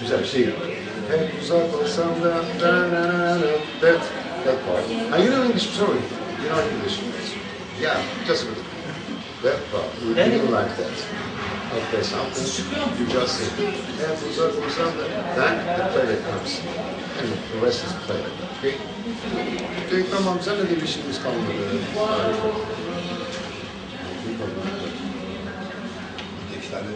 Güzel şey. Hep uzak olsam da that part. And you know English, sorry. You know English. Yeah, just a minute. That part. We didn't like that. I play something. You just say, hep uzak olsam da, then the playback comes. And the rest is playback. Okay? Okay, tamam, seninle de bir şeyimiz kalmadı. Harika. İki tane.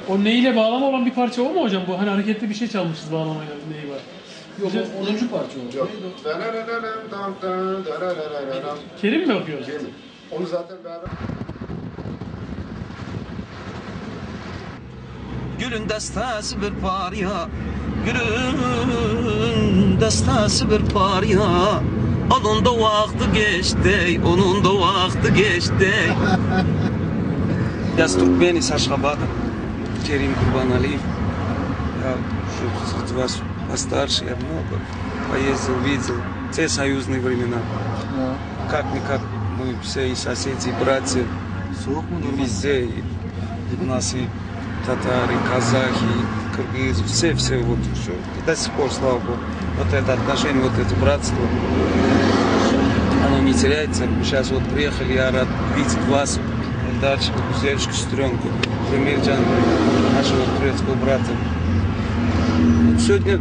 O neyle bağlama olan bir parça o mu hocam? Bu hani hareketli bir şey çalmışız bağlamayla, neyi var? Yok, o 10. parça o. Yok. Neydi o? Kerim mi okuyor? Kerim. Onu zaten beraber... Gülün destesi bir parya, gülün destesi bir parya. Onun da vakti geçti, onun da vakti geçti. Я с Туркмении, с Ашхабада, Керим Курбаналиев. Я уже вас постарше, я много поездил, видел те союзные времена. Как-никак мы все и соседи, и братья, и везде. И у нас и татары, и казахи, и кыргызы, все, вот все. И до сих пор, слава богу, вот это отношение, вот это братство, оно не теряется. Сейчас вот приехали, я рад видеть вас, Эльдарчика, Гузельчика, сестренку, Жемирджан, нашего турецкого брата. Вот сегодня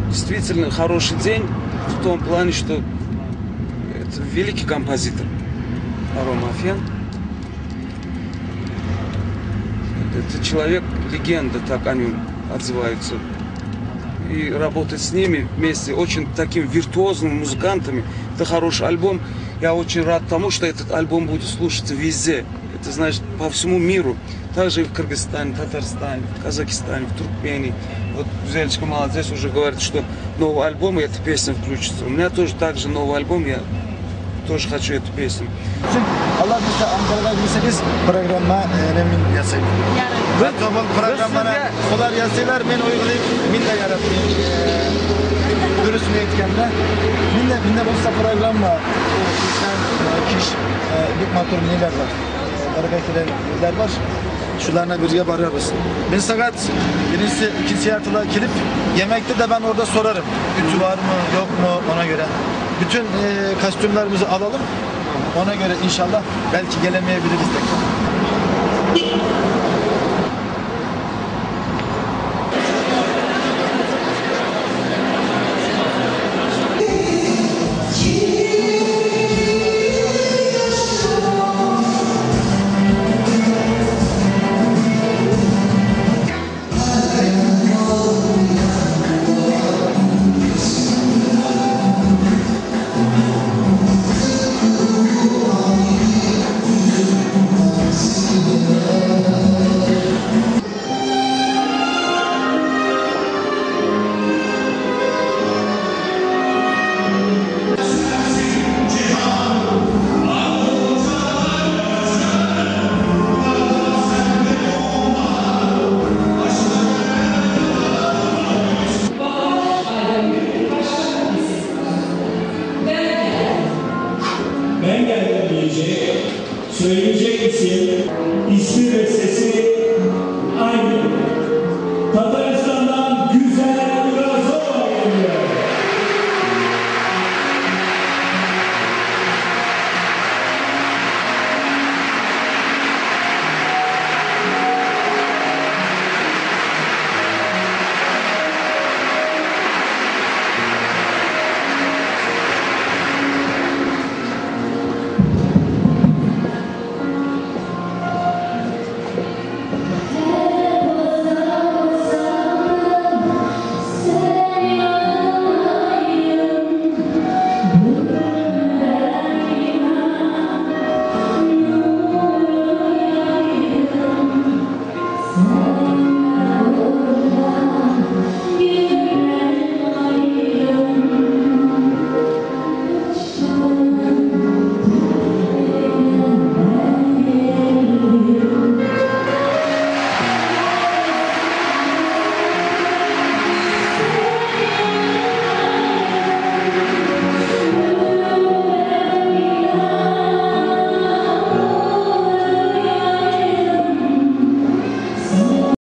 действительно хороший день в том плане, что это великий композитор Аром Афьян. Это человек-легенда, так о нем отзываются. И работать с ними вместе, очень такими виртуозными музыкантами, это хороший альбом. Я очень рад тому, что этот альбом будет слушаться везде. Это значит по всему миру. Также и в Кыргызстане, Татарстане, в Казахстане, в Туркмении. Вот Гузельчика молодец, уже говорит, что новый альбом, и эта песня включится. У меня тоже также новый альбом, я тоже хочу эту песню. Allah bize Ankara'da bilseniz programma men yasayım. Bu programmani ular yasaylar, men uygulayıp men de yaratayım. Dürüstünü aytganda, menda bo'lsa programma kish bek motor nelar var. Dargahlar var. Şularına birga boramiz. Men saat birincisi ikinci yartıda kelip yemekte de ben orada sorarım. Ütü var mı yok mu ona göre. Bütün kostümlerimizi alalım. Ona göre inşallah belki gelemeyebiliriz de.